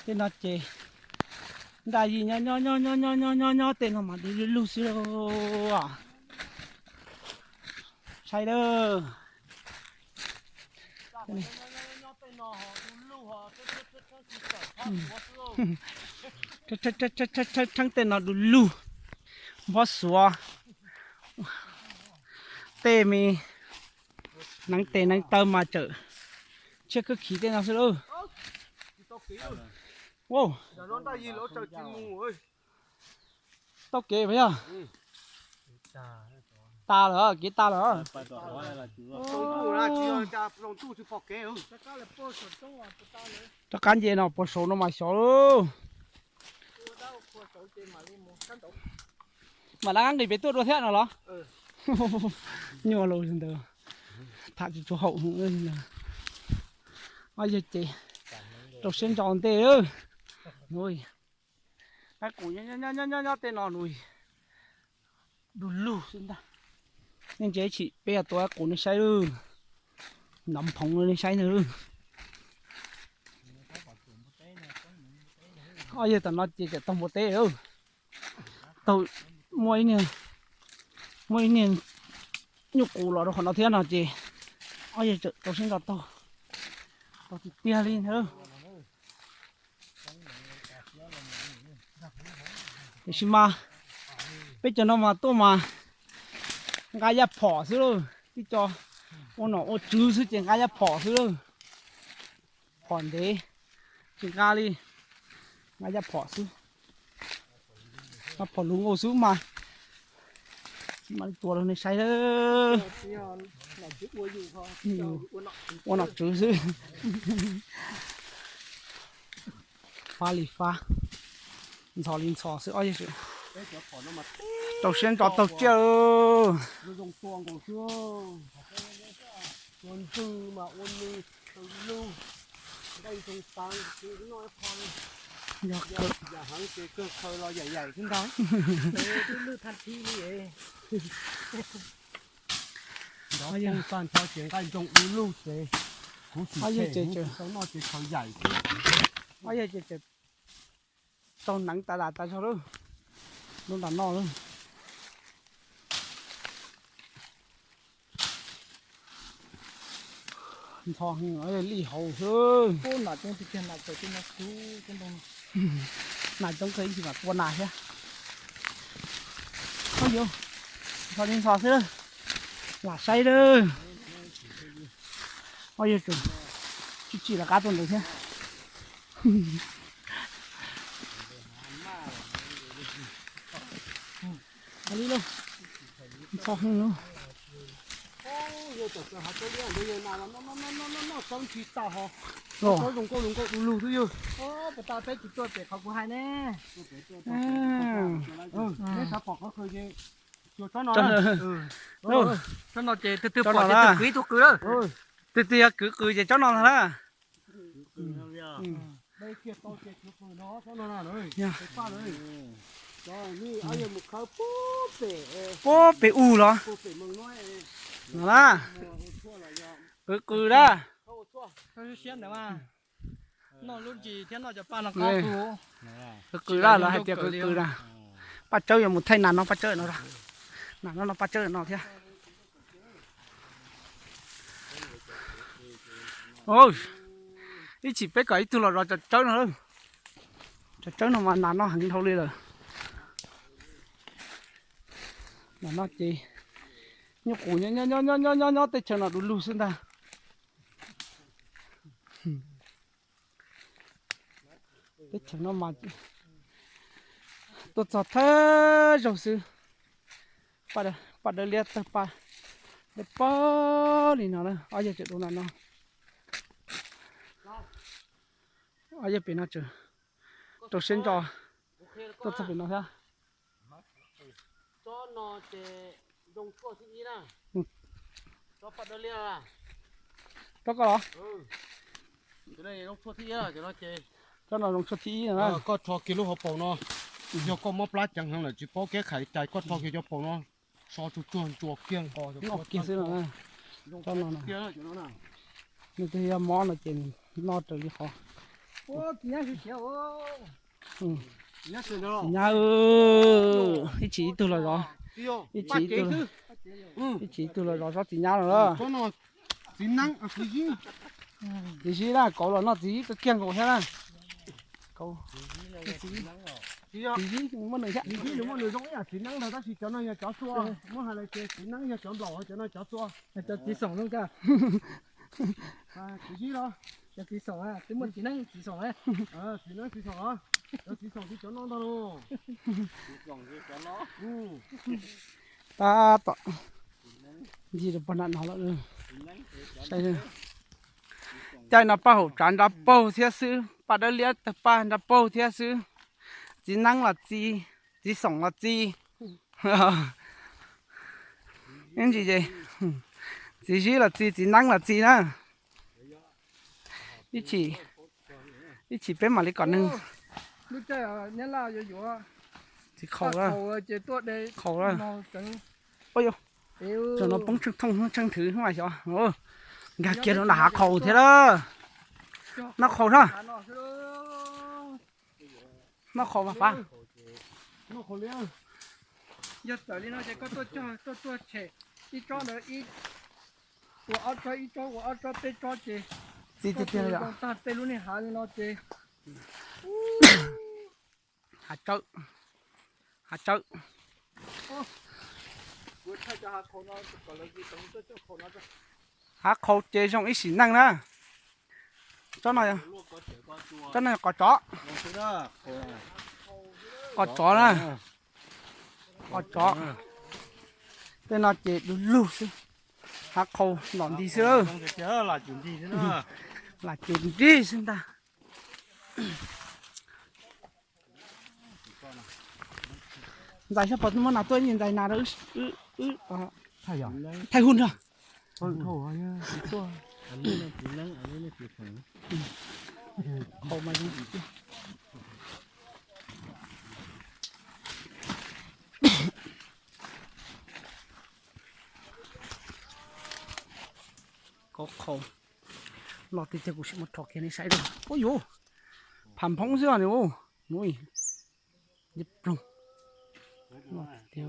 Tej no ces nraj yig nyob nyob nyob nyob nyob nyob nyob nyob tej no mas du lug lug xwb. Saib lawm. Tsheb tej no du lug, nphob xuav, tej me neev tes neev taw mas tseem tshiab kawg khiv tej no xwb lauj. Tau kev puas yog? Tas lawm, kev tas lawm. Rov qab nce no puag saud no mas xyov lauj. Mam laj nqis pem tuaj dua thiab no los? Nyuaj los ntawd, tham tsis tshua haum. Ob yawg ces rau siab ntso ntej. Qaib qus nyob nyob tej no nws du lug xwb ntag. Nej ntsia chim peb yog tua qaib qus nej saib lawm, nov phoov nej saib ntag. Ob yawg tom no ces tseem taug npua teb lawm. Taug, muaj ib niag, muaj ib niag nyuj qus los rau qhov no thiab no ces ob yawg tseem rau siab ntso taug, taug tiag tiag li ntag. Tiam sis mas peb cov no mas tuaj mas nqa yaj phom xwb lauj, tib co ua nom ua tswv xwb ces nqa yaj phom xwb lauj. Phom ntev tsis nqa li, nqa yaj phom xwb. Nqa phom luv nkaus xwb mas, tsis mam li tua rau nej saib lawm. Ua nom tswv xwb. Fab li fab, ntxhov li ntxhov xwb ob yawg. Rau siab ntso taug tsiaj. Ua ntws mas ua nws, taw lug, nqaij ntsoog tas, noj ib qho li. Yog yam heev ces kawg khaws los yaim yaim xwb ntag. Lwj thaj thi li. Nrov poob tag nrho ces nqaij ntsoog du lug ces kuv tsis tshem, kuv tsis tau noj ces khaws yaim xwb. Ob yawg ces tseem taug neev tas dam tas zog lawm, lub nram no lawm. Ntxhov heev, lij hauv xwb. Nas coob kawg ib ntsis mam tua nas thiab. Ntxhov li ntxhov xwb, lam saib lawm. Ob yawg tseem tsim tsim lawv qab tuaj ntawd thiab. Ntxhov heev. Tsob no ces twg twg pom ces twg kwv ib tug qws lawm. Twg twg yog kwv qws ces tsob no ntag na. Puag pem u los? No na. Kwv qws na. Kwv qws na, lawv hais tias kwv qws na. Paj Tsawb yuav mus thaij nas no, Paj Tsawb no, nas no no Paj Tsawb no thiab. Ib chim peb kom ib tug los zov cov tsawb no, cov tsawb no mas nas no heev dhau li lawm. Nas no ces nyuj qus nyob nyob nyob nyob nyob tej chaw no du lug xwb ntag. Teb chaws no mas tuaj txog thawj zaug xwb, paj dawb liab tawg paj dawb paug li no na, ob yawg tseem dua na no. Ob yawg pem no tseem rau siab ntso tuaj txog pem no thiab. Tsob ko los? Tsob no zoo tshuaj thib ib no. Koj rho kiag lub hauv paus no, yog koj mob plab ceev heev lawm tsis paub keb khais cais koj rho kiag cov paus no, so tsuag tsuag ntsuas kiag nqos. Noj kiag xwb no. Tsob no, nws twb yog mob no ces noj raws li qhov Txiv nyab, ib tsis ib tug los zov, ib tsis ib tug, ib tsis ib tug los zov txiv nyab no lawm. Txiv neeb, txiv zib, txiv zib na, kauv los noj txiv zib kawg kiag nkaus thiab na. Kauv, txiv zib muaj nws thiab. Txiv zib nws muaj nws zoo ib yam txiv neeb ntag, tab sis cov no yog cov xua. Muab hais lawm ces txiv neeb yog cov nplaum, cov no cov xua. Cov txiv xoom zoo kawg. Txiv zib los? Cov txiv xoom, twb muaj txiv neeb txiv xoom. Txiv neeb txiv xoom los? Cov txiv xoom twb cov no ntag los. Tab tom ncig rau pog nram no lawm. Saib, caij no paj haum tsav nrov paug thiab xwb, paj dawb liab tawg paj nrov paug thiab xwb. Txiv neeb los txi, txiv xoom los txi. Ib ntsis ces txiv zib los txi, txiv neeb los txi na. Ib chim, ib chim peb mam li kom neeg. Txiv qhaus, qhaus. Ua yog, zaum no poob tsheej thooj tsheej thwv mas xyov. Nkag kiag rau nram hav qhaus thiab lawm. Noj qhaus na. Noj qhaus mas fav. Yog txawm li no ces koj tuaj cog, tuaj tuaj tshem ib tsob ntawd, ib, ua ob tsob, ib tsob ua ob tsob, peb tsob ces txi tiag tiag li os. Tag peb lub niag hav li no ces hav tsawb, hav tsawb. Hav qhaus ces zoo ib sim neej na. Tsob no, tsob no qos tsov. Qos tsov na. Qos tsov. Tej no ces du lug xwb. Hav qhaus ntom nti xwb. Lam ces nrig xwb ntag. Ntxais xyov puas muaj nas tuaj, ntxais nas rau wb thaij hu nrog. Kauv qhaus los tiag tiag, kuv sim muab rho kiag nej saib dua. Ua yuv, pham nphoob xwb os nws. Ua, nws ploog los tiag tiag.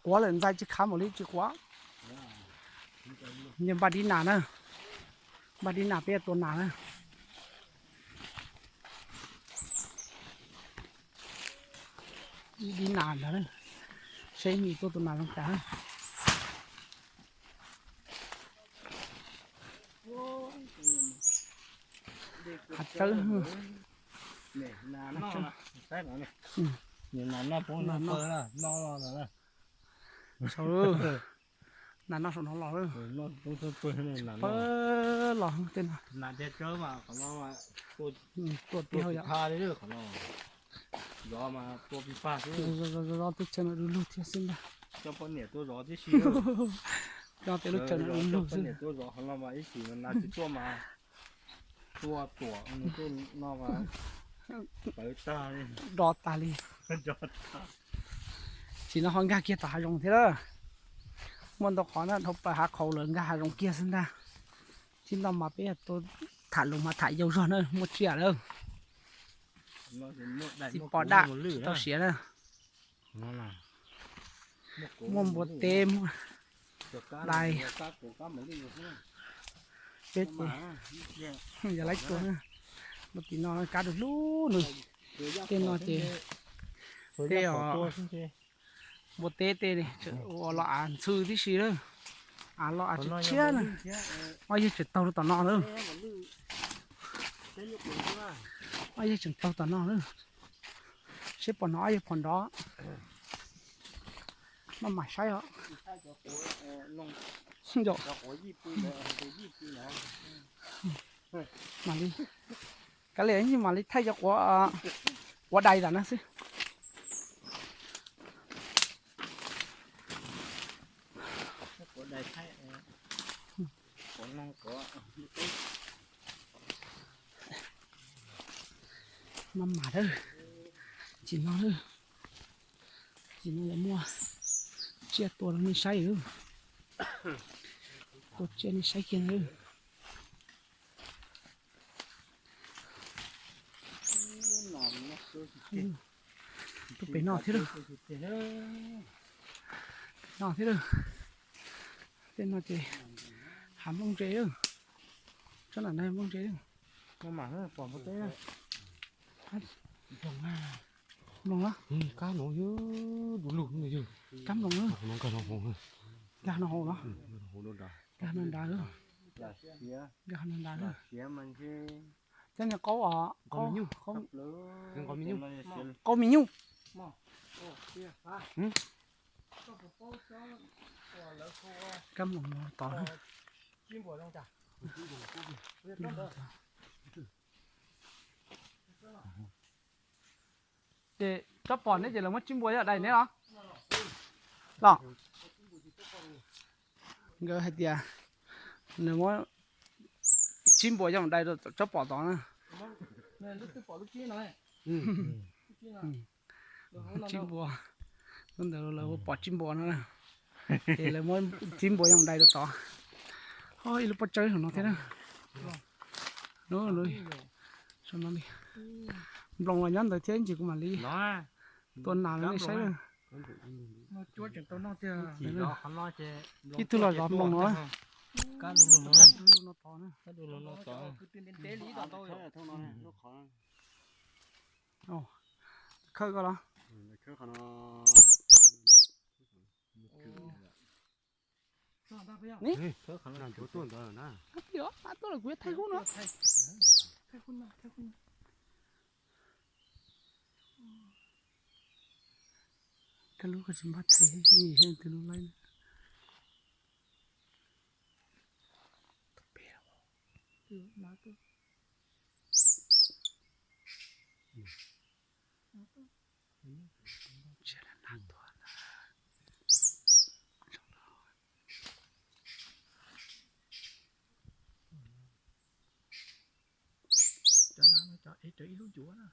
Quav lawm ntxais tsis khav npaum li tsis quav. Yog npaj dib nas na, npaj dib nas peb tua nas na. Dib nas ntag, seb nws tuaj tua nas zoo cas. Hav tsawb, nas noj saum no los, nas noj saum no los. Pawg los tej no. Tua tiag yom. Zov teb chaws no du lug thiab xwb ntag. Coj poj niam tuaj zov tib si. Coj peb lub chaw no du lug xwb. Do tas li. Tsis no ho nkag kiag tom hav zoov thiab lawm. Muaj ntau qhov na, dhau plaws hav qhaus lawm nkag hav zoov kiag xwb ntag. Txij no mas peb tuaj tham lus mas tham yau zog na, muaj tsiaj lawm. Txiv pos daj tsis tau siav na. Muaj npua teb, muaj dais. Peb ces yog laib tua na. Muaj tim no kab du lug nws. Tej no ces tej os, npua teb tej ua los av ntxhw tib si lawm. Av los av tshiab tshiab na. Ob yawg tseem taug rau tom no lawm. Ob yawg tseem taug tom no lawm. Seb puas hnov ob yawg phom nrov. Maj mam saib os. Mam li, kav liam mam li thaij cov quav, quav dais tam no xwb. Maj mam lawm, tsis no lawm. Ces no lawv muaj tsiaj tua rau nej saib, tua tsiaj nej saib kiag na. Tuaj pem no thiab, no thiab. Tej no ces hav nplooj ntse, tsob ntawm no nplooj ntse. Mloog los, kab no yog du lug, kab mloog, nkag no hauv los, nkag no nrad, nkag no nrad. Cov niag qaub os, qaub me nyuj. Kab mloog no tod. Ces tsob pom neb ces lawv muab tsib npua yog dais neb los? Los, nkawd hais tias nws muab tsib npua yog dais rau tsob pom tod na. Tsib npua, lub ntawd lawv hu pom tsib npua no na. Ces lawv muab tsib npua yog dais rau tod. Ho ib lub pob tsawb hauv no thiab na. Nploos los nyob ntawd thiab, ntsis kuv mam li tua nas rau nej saib. Ib tug los zov nploos no, no tod na. Khawb koj los. Ab, tuaj lawm, kuv yuav thaij hub no. Koj lub koj tsis npaj thaij, tus lub laib. Cov nas no cov ev raws ib lub ncuav na.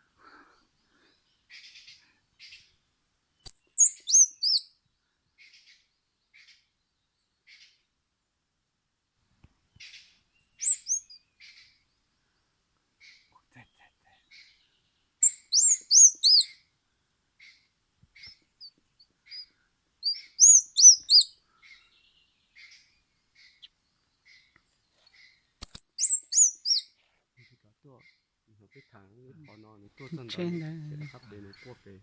Peb tham qhov no nws tuaj txog ntawd, qab pem nws quaj pem.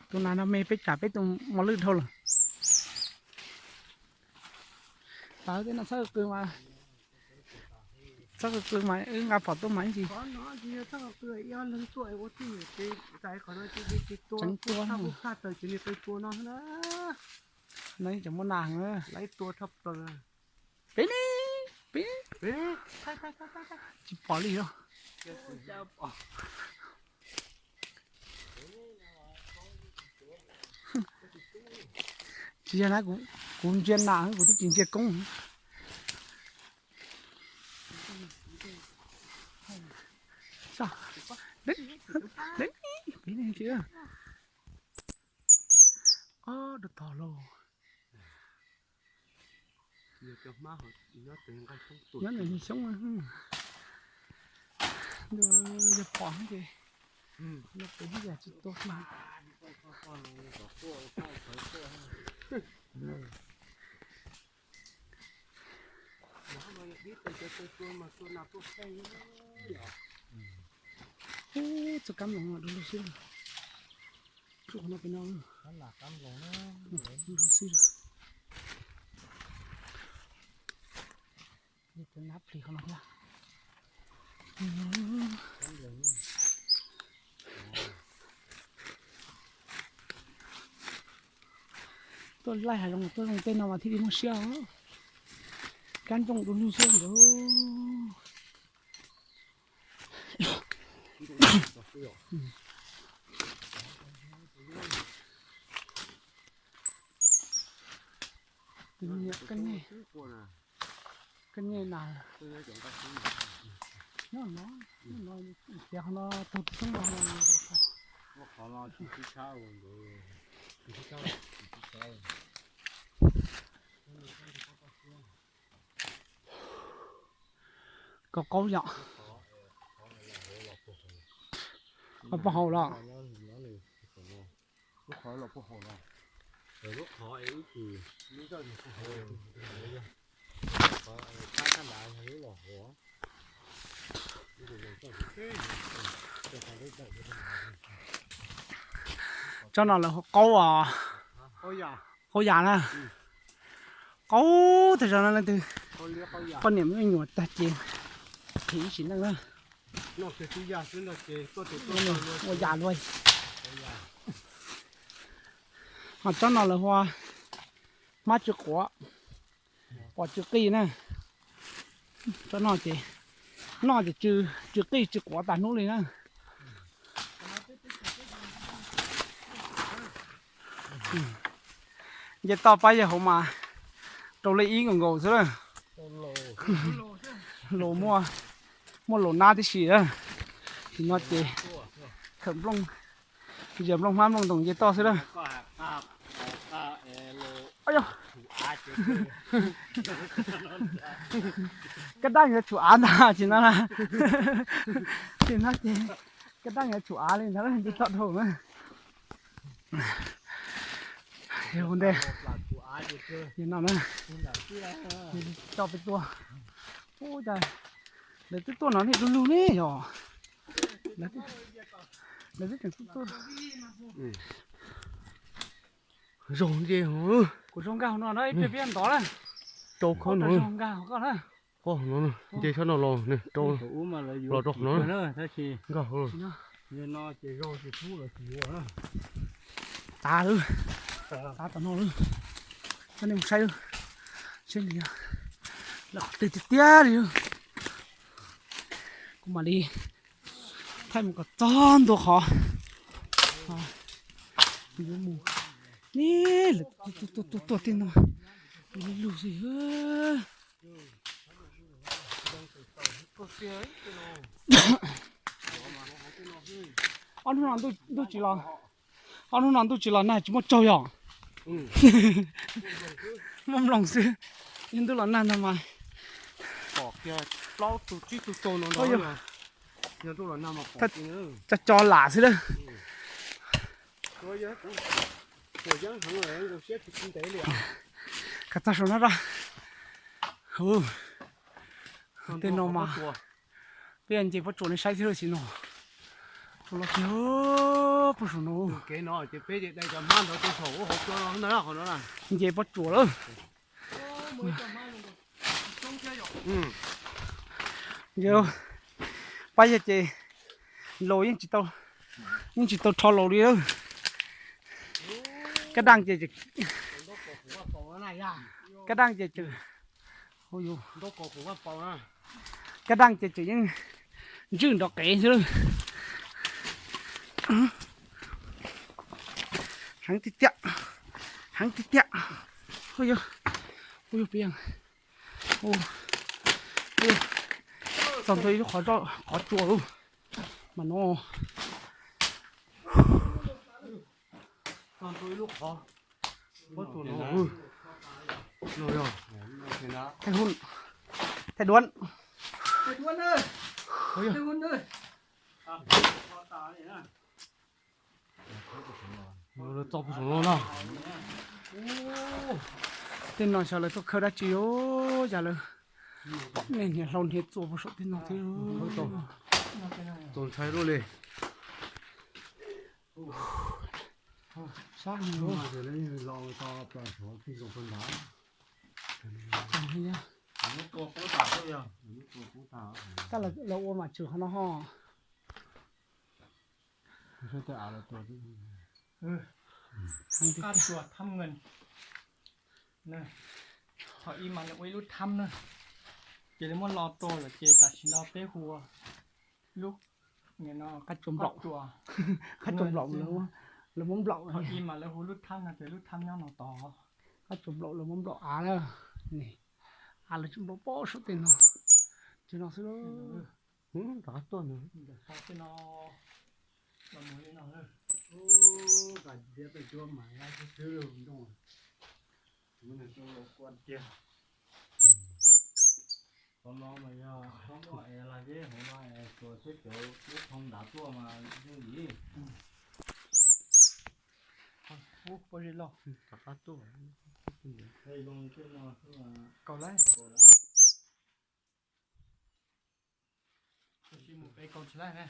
Tus nas no me peb tsam peb tus mos lwj dhau lawm. Tawv tej no txhob qw mas, txhob qw mas wb nqa phom tuaj mas ib ntsis. Qhov no tsis yog txhob qw, ib ob leeg tuaj ua tij ces txais qhov no ces tua, tua tshaj plaws ces nws qw tua no na. No yeej tseem muaj nas heev, lawv tua tshaj plaws. Peb ne, peb, tsis pom li os. Tsis yog na, kuv ntsia nas, kuv twb tsis ntsia koob. Ob, rau tog lauj. Nyob ntawm xyoob, yog pom ces no pem ib yam tsis tua mas. Ub, txoj kab mloog du lug xwb. Tsuj qhov no pem no, du lug xwb. Tus nab plis qhov no thiab. Tuaj laij hav zoov tuaj zoo tej no mas thiaj li muaj siab os. Kab nplooj du lug xwb ntawd. Tus niam koj ne, kab Nyej na, no, no, tias qhov no tug tib xoob no. Koj qaub yom. Koj puag hauv los. Tsob no lawv hu qaub, qaub yas na. Qaub tag zog no leej twg poj niam me nyuam tag ces thim ib sim neej na. Ua yas luaj. Ho tsob no lawv hu ua hmab tsw quav, pom tsw qij na. Tsob no ces, noj ces tsw qij tsw quav tas hnub li na. Nce toj pab yawg hauv mas rau lej ib nkaus nkaus xwb na. Los muaj, muaj laus nab tib si na. Tim no ces khawm nplooj, zias nplooj hmab nplooj ntoos nce toj xwb na. Kab daj yuav tsum av ntag tsis no na. Tsis no ces kab daj yuav tsum av li ntag nce toj dhau na. Ua ntej no na, coj peb tuaj. Ua cas lawv twb tuaj no nej du lug ne yog? Lawv twb tseem tuaj. Zaug nce, kuv zaug nkag hauv no na, ib pliag peb ntov na. Rau khawb no, zaug nkag hauv koj na. Nce sab no los rau, los rau qhov no nkag hauv. Tav lawm, tav tom no lawm. Coj nej mus saib, saib li, lawv qhov twg tiag tiag li. Kuv mam li thaij mus kom txog ntua qhov yuav mus. Neb lawv tuaj tuaj tuaj tej no, lug xwb. Ob hnub no ntuj tsis los, ob hnub no ntuj tsis los nag tsis muaj tsaug yog? Muaj mloog xwb, yog ntuj los nag ntag mas. Plaub tug tsib tug tsaug no, tso tso lam xwb lawm. Kav txog saum no rau. Tej no mas peb nce pob tsuas nej saib thiab lawm xim no. Tsuas los tiag, puag saum no. Nce pob tsuas lawm. Nce pab yawg ces laus yeej tsis tau, yeej tsis tau rho laus li. Kab daj ces, kab daj ces tseem, kab daj ces tseem yeej ntswj nrov qev xwb lawm. Heev tiag tiag, heev tiag tiag. Ua yog, ua yog peb, txog ntua ib lub qhov, qhov tsua lawm mas no. Txog ntua ib lub qhov, pob tsuas no, no yog, thaij duab. Txog puag saum no na. Tej no xyov lawv tuaj khawb dab tsi os, cas lawv niaj hniav hlau hniav txua puag saum tej no thiab. Txaus ntshai luaj li. Sab no. Tab lawv ua mas tshwm qhov no ho. Qab tsuas thab nkees. Qhov ib mas nws ua ib lub thab na, ces lawv muab lo rau lawm ces tam sim no peb hu ua lub qab tsuas nplaum, qab tsuas nplaum, lawv muab nplaum. Qhov ib mas lawv hu lub thab no ces lub thab nyob no tod. Qab tsuas nplaum lawv muab nplaum av na. Lawv tsis npau pob saum tej no, ces no xwb. Rov qab tuaj ntawd. Ub, nqa diab pem cuab mas laj xwb xwb nrooj. Kuv nws tuaj los kuaj tiag. Qhov no mas yog txhob muaj es laj zeb hauv no es tsuas thiab cov lub thoob nrad tuaj mas yeej yim. Ub, pob zeb loj. Rov qab tuaj. Zoo li tej no xwb mas kaum lab. Tab sis mus pem kaum tsis lab ne.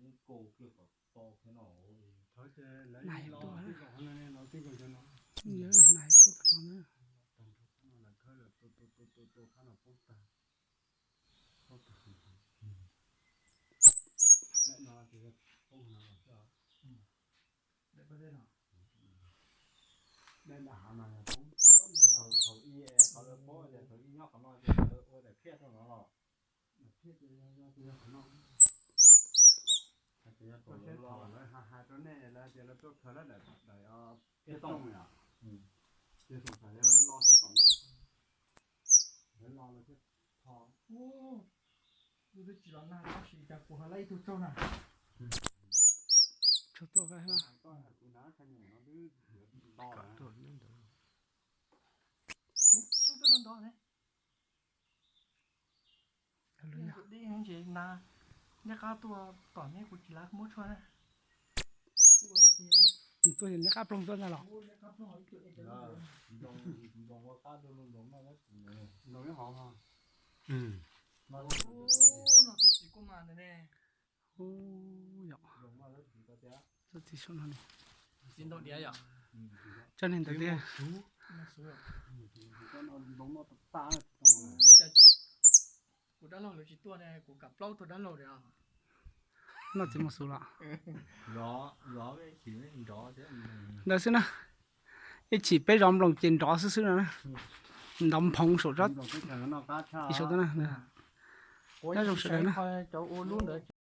Yeej kaus kiag kom to kiag no. Nais tuaj, nais tuaj tam no na. Tag nrho qab no lawv khawb lawm, tua tua tua tua tua qab no poob tag. Poob tag. Daim no ces yog poob no los xwb. Daim no, daim no hav mas yog poob thaum ib, qhov lawv poob ces thaum ib nyob qhov no ces lawv ua daim phiaj rau no los. Daim phiaj ces yog, yog, ces yog qhov no. Hais tias yog thaum lawv hais, hais rau nej lawv tias lawv tuaj khaws lawv daim, daim, o, phiaj tooj yom. Ces thaum yog lawv los sab tom no, lawv los lawv thiaj tho. Kuv twb tsis los nag tab sis cas kuv ho lab ib tug tsaug na. Tsaug tuaj, kuv hnav khaj nyoos no twb nto lawm. Tsaug tuaj nto nto ne. Dib heev ces na, neb qab tuaj tom neb kuv tsis lav muab tshuaj na. Tuaj neb qab ploog tuaj ntag los? Nploos ua qab dua nploos maj dab tsi ne. Nploos ib hov. No txoj txiv kuj mas ntawd ne. Ub, yom. Txoj txiv saum no ne. Txiv ntoo diav yom. Tso niag ntawd tiag. Kuv dab laug lawv tsis tuaj ne, kuv kam plaub tug dab laug li os. Noj txiv mus xus los. Ntawd xwb na. Ib chim peb zov nploos ces nrov xwb xwb no na. Nrov nphoov saum, saum na. Nyob zoo sawv daws na.